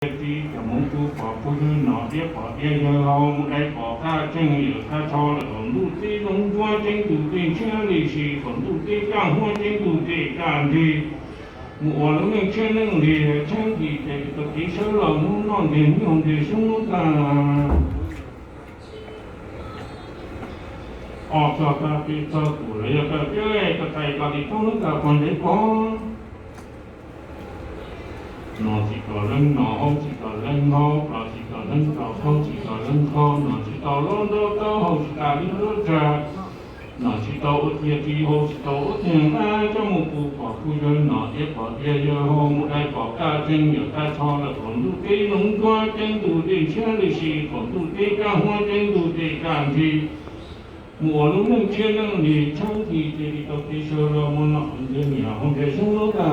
Tias tsis cov hmoov kuv pom pug yawg nom tiab pom tias yawg hau mus dai pom qaj tseeg yawm qaj tsho lawm qaum ntuj teb zoov ncuab ceeb tus dej ntshiab li si qaum ntuj teb kaj huab ceeb tus dej kaj nrig mus ua lub neej tshiab neej li tsheeb kis ces tau kev sawv los muab noj ntiag nyoog ntiag xyoob lub tag. Ob txog tag peb txog tus lawv yog kawm peb lej kawm tais kom tim thoob lub kawm pog ntev pog. Nom tsis kom leej nom hau tsis kom leej hau plos tsis kom leej plos qhau tsis kom leej qhau nom tsis tau lub nraub qaub hau tsis tas lub nraub tsag nom tsis tau ua tiag tsis hau tsis tau ua tiag nqaj coj mus pub pom pug yawg nom tiab pom tias yawg hau mus dai pom qaj tseeg yawm qaj tsho lawm qaum ntuj teb zoov ncuab ceeb tus dej ntshiab li si qaum ntuj teb kaj huab ceeb tus dej kaj nrig mus ua lub neej tshiab neej li tsheeb kis ces tsis tau kev sawv los muab noj ntiag nyoog ntiag xyoob lub tag.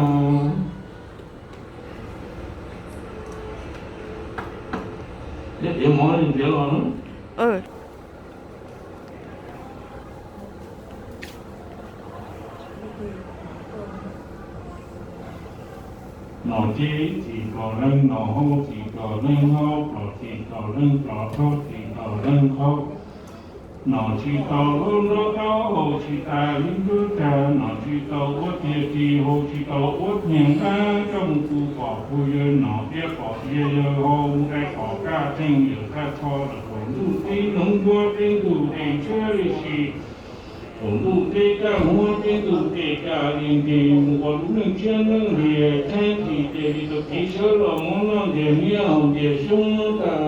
Ib tiav mov li ntiav los na. Nom tsis tsis kom leej nom hau tsis kom leej hau plos tsis kom leej plos qhau tsis kom leej qhau nom tsis tau lub nraub qaub hau tsis tas lub nraub tsag nom tsis tau ua tiag tsis hau tsis tau ua tiag nqaj coj mus pub pom pug yawg nom tiab pom tias yawg hau mus dai pom qaj tseeg yawm qaj tsho lawm qaum ntuj teb zoov ncuab ceeb tus dej ntshiab li si qaum ntuj teb kaj huab ceeb tus dej kaj li nrig mus ua lub neej tshiab neej li tsheeb kis ces tsis tau kev sawv los muab noj ntiag nyoog ntiag xyoob tag.